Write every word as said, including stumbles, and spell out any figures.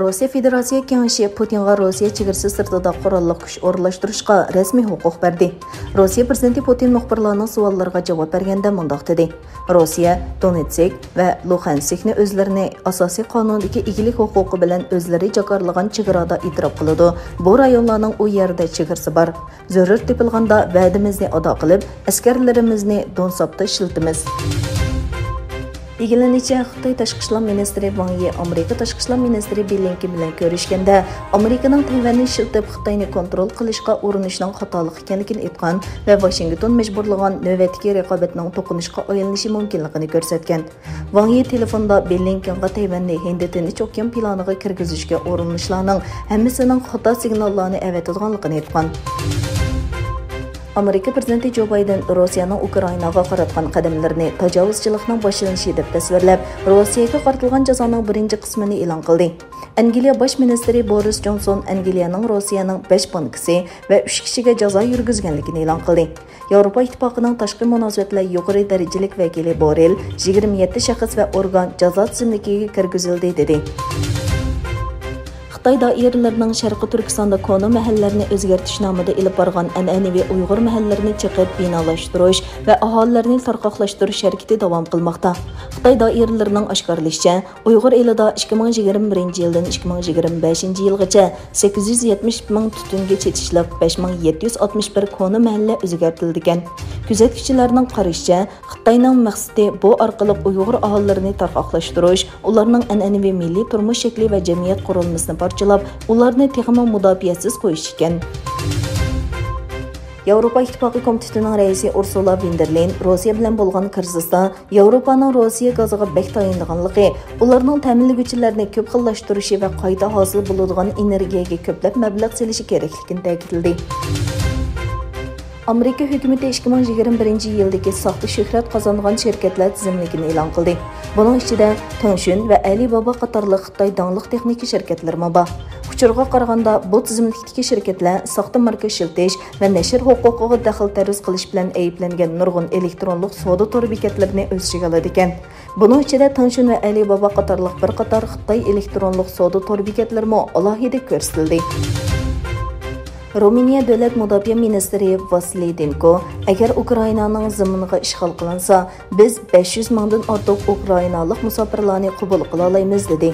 روسىيە فېدېراتسىيە كېڭىشى پۇتىنغا روسىيە چېگرىسى سىرتىدا قوراللىق كۈچ ئورۇنلاشتۇرۇشقا رەسمىي ھوقۇق بەردى. روسىيە پىرېزىدېنتى پۇتىن مۇخبىرلارنىڭ سوئاللىرىغا جاۋاب بەرگەندە مۇنداق دېدى: روسىيە دونېتسك ۋە لۇخانسكنى ئۆزلىرىنى ئاساسىي قانۇندىكى ئىگىلىك ھوقۇقى بىلەن ئۆزلىرى جاكارلىغان چېگرادا ئېتىراپ قىلىدۇ. بۇ رايونلارنىڭ ئۇ يەردە چېگرىسى بار. زۆرۈر تېپىلغاندا ۋەدىمىزنى ئادا قىلىپ، ئەسكەرلىرىمىزنى دونساپتا ئىشلىتىمىز. دېگىنىچە، خىتاي تاشقى ئىشلار مىنىستىرى ۋاڭ يى ئامېرىكا تاشقى ئىشلار مىنىستىرى بلىنكېن بىلەن كۆرۈشكەندە، ئامېرىكىنىڭ تەيۋەننى ئىشلىتىپ خىتاينى كونترول قىلىشقا ئۇرۇنۇشىنىڭ خاتالىق ئىكەنلىكىنى ئېيتقان ۋە ۋاشىنگتون مەجبۇرلىغان نۆۋەتتىكى رىقابەتنىڭ توقۇنۇشقا ئايلىنىشى مۇمكىنلىكىنى كۆرسەتكەن. ۋاڭ يى تېلېفوندا بلىنكېنغا تەيۋەننى ھىندى تىنچ ئوكيان پىلانىغا كىرگۈزۈشكە ئۇرۇنۇشلارنىڭ ھەممىسىنىڭ خاتا سىگناللارنى ئەۋەتىدىغانلىقىنى ئېيتقان. ئامېرىكا پىرېزىدېنتى جو بايدېن روسىيەنىڭ ئۇكرائىناغا قاراتقان قەدەملىرىنى تاجاۋۇزچىلىقنىڭ باشلىنىشى دەپ تەسۋىرلەپ، روسىيەگە قارىتىلغان جازانىڭ بىرىنچى قىسمىنى ئېلان قىلدى. ئەنگلىيە باش مىنىستىرى بورىس جونسون ئەنگلىيەنىڭ روسىيەنىڭ بەش بانكىسى ۋە ئۈچ كىشىگە جازا يۈرگۈزگەنلىكىنى ئېلان قىلدى. ياۋروپا ئىتتىپاقىنىڭ تاشقى مۇناسىۋەتلەر يۇقىرى دەرىجىلىك ۋەكىلى بورېل يىگىرمە يەتتە شەخس ۋە ئورگان جازا تىزىملىكىگە كىرگۈزۈلدى، دېدى. خىتاي دائىرىلىرىنىڭ شەرقىي تۈركىستاندا كونا مەھەللىلەرنى ئۆزگەرتىش نامىدا ئېلىپ بارغان ئەنئەنىۋى ئۇيغۇر مەھەللىلىرىنى چېقىپ بىنالاشتۇرۇش ۋە ئاھالىلەرنى تارقاقلاشتۇرۇش ھەرىكىتى داۋام قىلماقتا. خىتاي دائىرىلىرىنىڭ ئاشكارىلىشىچە، ئۇيغۇر ئېلىدا ئىككى مىڭ يىگىرمە بىرىنچى يىلدىن ئىككى مىڭ يىگىرمە بەشىنچى يىلغىچە سەككىز يۈز يەتمىش مىڭ تۈتۈنگە چېتىشلىق بەش مىڭ يەتتە يۈز ئاتمىش بىر كونا مەھەللە ئۆزگەرتىلىدىكەن. كۆزەتكۈچىلەرنىڭ قارىشىچە، خىتاينىڭ مەقسىتى بۇ ئارقىلىق ئۇيغۇر ئاھالىلىرىنى تارقاقلاشتۇرۇش، ئۇلارنىڭ ئەنئەنىۋى مىللىي تۇرمۇش شەكلى ۋە جەمئىيەت قۇرۇلمىسىنى پارچىلاپ، ئۇلارنى تېخىمۇ مۇداپىئەسىز قويۇش ئىكەن. ياۋروپا ئىتتىپاقى كومىتېتىنىڭ رەئىسى ئۇرسۇلا ۋىندېرلېين روسىيە بىلەن بولغان كىرىزىستا ياۋروپانىڭ روسىيە گازىغا بەك تايىنىدىغانلىقى، ئۇلارنىڭ تەمىنلىگۈچىلەرنى كۆپ خىللاشتۇرۇشى ۋە قايتا ھاسىل بولىدىغان ئېنېرگىيەگە كۆپلەپ مەبلەغ سېلىشى كېرەكلىكىنى تەكىتلىدى. ئامېرىكا ھۆكۈمىتى ئىككى مىڭ يىگىرمە بىرىنچى يىلدىكى ساختا شۆھرەت قازانغان شىركەتلەر تىزىملىكىنى ئېلان قىلدى. بۇنىڭ ئىچىدە تېڭشۈن ۋە ئەلىبابا قاتارلىق خىتاي داڭلىق تېخنىكا شىركەتلىرىمۇ بار. ئۇچۇرغا قارىغاندا، بۇ تىزىملىكتىكى شىركەتلەر ساختا ماركا ئىشلىتىش ۋە نەشر ھوقۇقىغا دەخلى تەرۇز قىلىش بىلەن ئەيىبلەنگەن نۇرغۇن ئېلېكترونلۇق سودا تور بېكەتلىرىنى ئۆز ئىچىگە ئالىدىكەن. بۇنىڭ ئىچىدە تېڭشۈن ۋە ئەلىبابا قاتارلىق بىر قاتار خىتاي ئېلېكترونلۇق سودا تور بېكەتلىرىمۇ ئالاھىدە كۆرسىتىلدى. رومىنىيە دۆلەت مۇداپىئە مىنىستىرى ۋاسىلىي دىنكو، ئەگەر ئۇكرائىنانىڭ زېمىنىغا ئىشغال قىلىنسا، بىز بەش يۈز مىڭدىن ئارتۇق ئۇكرائىنالىق مۇساپىرلارنى قوبۇل قىلالايمىز، دېدى.